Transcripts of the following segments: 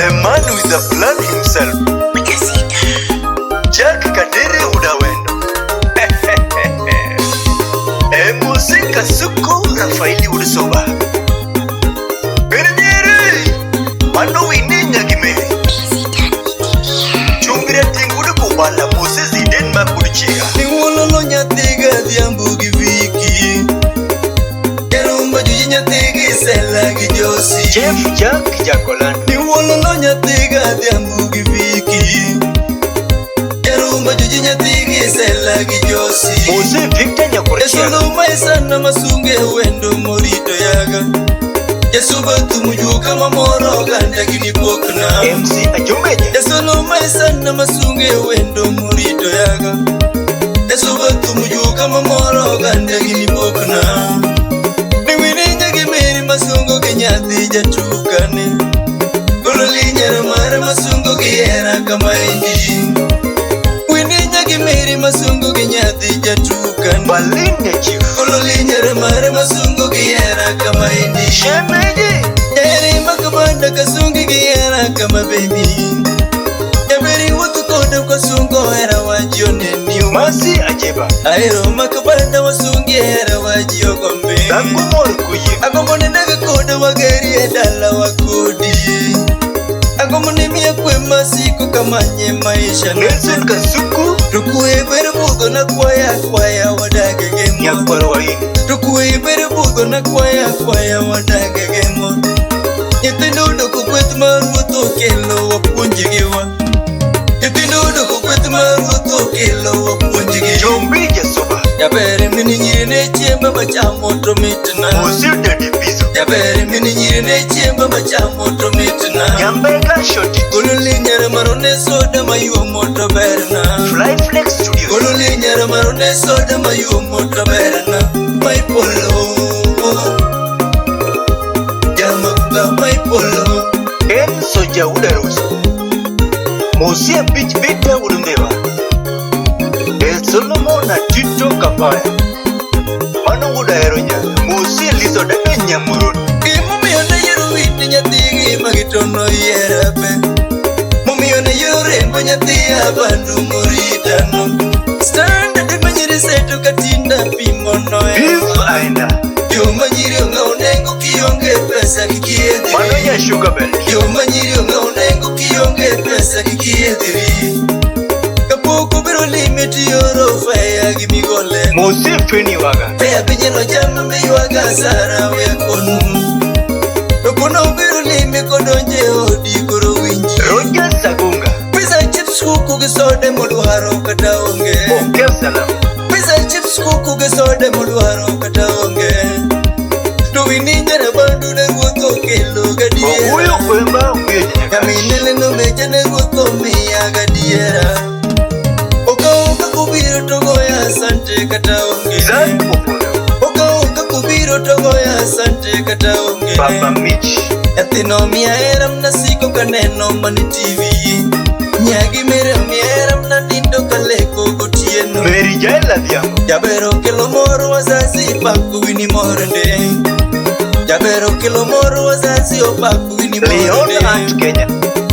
The man with the plan himself. Jack Kadere Udawendo. Emose Kasuku Rafaeli Udusoba. Bernyere. Mano wini nyagime. Chungira tingudu kubala Moses Iden Makudichega. Niwololo nyathi gadhiambo gi Viki. Jarumba juji nyathi gi Sela gi Josi. Jeff Jack Jakolando. Niwololo nyathi gadhiambo gi Viki. Jarumba juji nyathi gi Sela gi Josi. Mose Victor Nyakurchiaga. Esolo maisana masunge wendo morito yaga. Jasuba tumujuka mamoro oganda gini pokna. MC Ajomeja. Esolo maisana masunge wendo morito yaga. Jasuba tumujuka mamoro oganda gini pokna. Niwininja gi meri masungo gi nyathi jatukane. Golo linyero mare masungo gi hera kama indi. Wininya gi meri masungo gi nyathi jatukane. Berlin Chief. Golo linyero mare masungo gi hera kama indi. Shemeji. Eri makabanda kasungi gi hera kama baby. Jaberi wuotho koda kasungo hera waji oneni. Masi Ajeba. Ahero makabanda wasungi hera waji ogombe. Dhako mor kuyie. Agombo ni daga koda wageri e dala wakodi. Agombo ni miya kwe masiko kamanye maisha na. Nelson Kasuku. To kwe ber budho na kwaya kwaya wadage gemo. Nyakwar Waini. To kwe ber budho na kwaya kwaya wadage gemo. Nyithindo odoko kweth ma ruoth okelo wapuonjgiwa. Nyithindo odoko kweth ma ruoth okelo wapuonjgi. Jombi Jasuba. Jaber min nyiri ne chiemba machamo to mitna. Mose Daddy Bizo. Jaber min nyiri ne chiemba machamo to mitna. Nyambega Shoti. Golo linyar marone soda mayuomo to berna. Fly Flex Studios. Golo linyar marone soda mayuomo to berna. My polo. Jamakka my polo. En Soja Udaruso. Mose Beach Beta Udundewa. El Solomon Atito Kapaya. Mano Udahero nya. Mose Lizo Dada Nyamurun. Gimomiyo nayiero wit nyathigi magitono yiera pe. Momiyo nayiero rembo nyathi abandu moritano. Standard manyiri seto katinda pimono Viv Aenda. Joma nyiri ong'awo nengo kionge pesa Mano kikiedhiri. nya Sugar Bell. Joma nyiri ong'awo nengo kionge pesa kikiedhiri. Kapok obiro limi tioro feya gi migole. Mose Feni Waga. Feya pinyeno cham miywaga asara we konu. To kono obiro limi kodonje odi koro winji. Roger Sagunga. Pizza chips kuku gi soda modwaro kata onge. Okel Salam. Pizza chips kuku gi soda modwaro kata onge. To wininja na bandu ne ruoth okelo gadiera. Owuoyo Kwemba Omiyo Nyanyaka. Nyaminene nomecha ne ruoth omiya gadiera. Okawo kakobiro to goya asante kata onge. Zan Opondo. Okawo kakobiro to goya asante kata onge. Baba Mitch. Nyathino miya hera mnasiko kaneno mane TV. Nyagi mere miya hera mnanindo kaleko gotieno. Mary Jael Adhiambo. Jaber okelo mor wazazi opako wini mor nde. Jaber okelo mor wazazi opako wini mor Leon nde. Ant Kenya.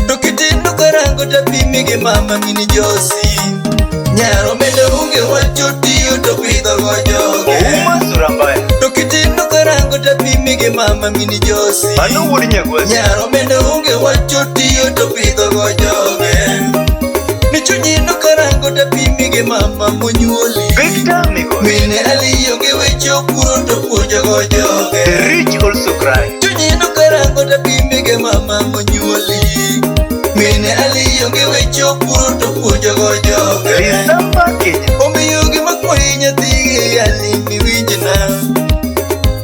To kitindo karango tapimi gi mama mini Josi. Nyaro mende onge wacho tiyo to pidho go joge. Ouma Surambaya. To kitindo karango tapimi gi mama mini Josi. Mano wuod Nyagwasi. Nyaro mende onge wacho tiyo to pidho go joge. Ni chunyi no karango tapimi gi mama monyuoli. Victor Migos. Mine aliyo gi weche opuro to puonjo go joge. The rich also cry. Chunyi no karango tapimi gi mama monyuoli. Mine aliyo gi weche opuro to puonjo go joge. Lisamba Kenya. Omiyo gima kwayi nyathigi ali miwinjna.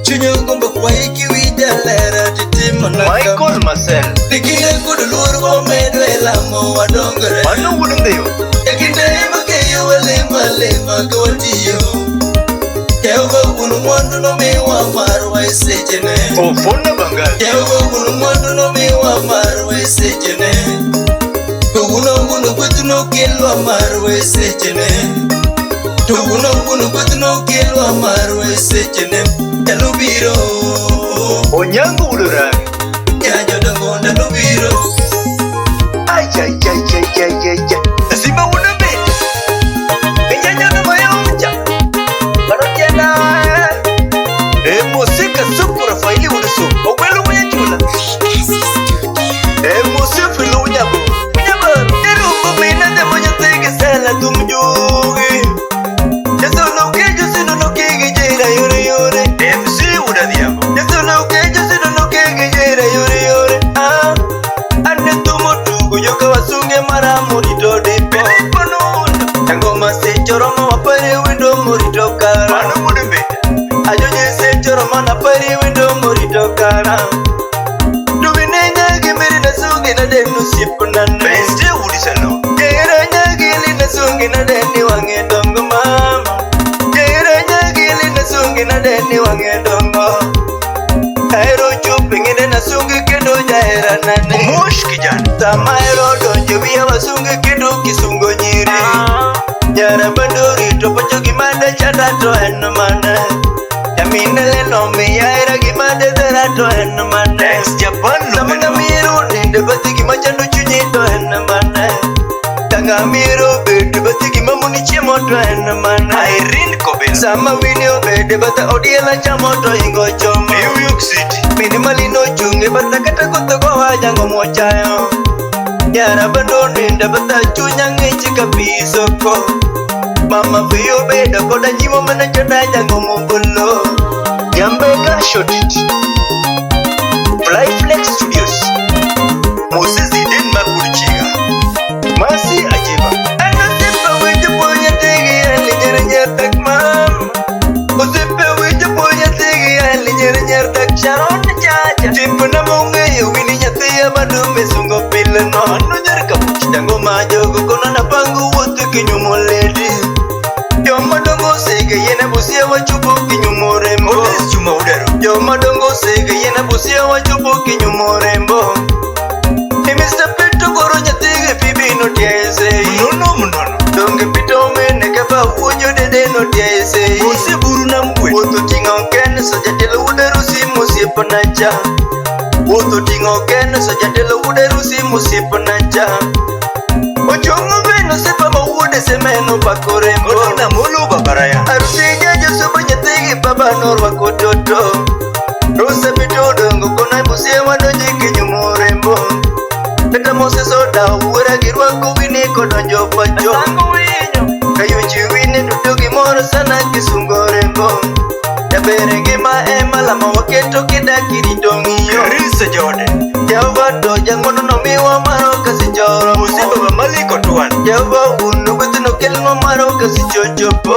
Chuny ogombo kwayi kiwinja lera titimona kama. Michael Marcel. E kinde kod luor wamedo e lamo wadongore. Mano wuod Ndhiwa. E kinde makeyo walemo alema ka watiyo. Jehova wuon mwandu nomiwa marwa e sechene. Ofona Bangal. Jehova wuon mwandu nomiwa marwa e sechene. Kawuono wuon gweth nokelwa marwa e sechene. To wuono wuon gweth nokelwa marwa e sechene. Ndalo biro. Onyango wuod Orange. Ya jodongo ndalo biro. den osiepna ne. Beste Udi Salon. Jahera nyagili nasungi nadeni wang'e dongo mama. Jahera nyagili nasungi nadeni wang'e dongo. Ahero chopo ng'ine nasungi kendo jahera nane. Mosh kijana. Sama ahero donjo wiya wasungi kendo kisungo nyiri. Nyara bandori to pacho gima de chanda to en mane. Nyamine leno miya hera gima de dhera to en mane. Ex Japan Sama Lubeno. ng'amiero ninde bathi gima chando chunyi to en mane. Kang'amiero bede bathi gima moni chiemo to en mane. Irene Kobelo. Sama wini obede batha odiela chamo to ingo chomo. New York City. Mini malino chung' e batha kata koth gowa jango mochayo. Nyara bando ninda batha chunya ng'ich ka pi soko. Mama piyo bedo koda nyimo mana chanda jango mobolo. Nyambega shot it. Flyflex Studios. Moses Denmark Udichiga. Mercy Ajiba. An osiepe winjo puonj nyathigi en nyer nyer dak mama. Osiepe winjo puonj nyathigi en nyer nyer dak Sharon Chacha. Tipona mong'eyo wini nyathiya madume sungo pile no. Mano nyar Kabuchi. Jango ma jogo kono napango wuoth kinyumo lady. Joma dongo osege yiene Busia wachopo kinyumo rembo. Otis Juma Udero. Joma dongo osege yiene Busia wachopo kinyumo rembo. E Mr. Peto koro nyathigi Fibi notie sei. Mnono mnono. Donge pito mene kapa wuojo dede notie sei. Mose Buru Namgwe. Wuoth oting'o ken so jatelo wuod arusi mosiepna cha. Wuoth oting'o ken so jatelo wuod arusi mosiepna cha. Ochong'o beno osiepa ma wuode semeno pako rembo. Odona Molo Babaraya. Arusi jajo sobo nyathigi baba norwako toto. Rosa pito odongo kona Busia wadonje kinyumo rembo. Kata Moses odawo wuora girwako wini kodonjo pacho. Kayuchi wini duto gimoro sana kisungo rembo. Jaber ngima ema lamo waketo kidak irito ng'iyo. Chris Jode. Jehova to jang'wono nomiwa maro kasichoro. Mose Baba Malik Otwan. Jehova wuon gweth nokelnwa maro kasichochopo.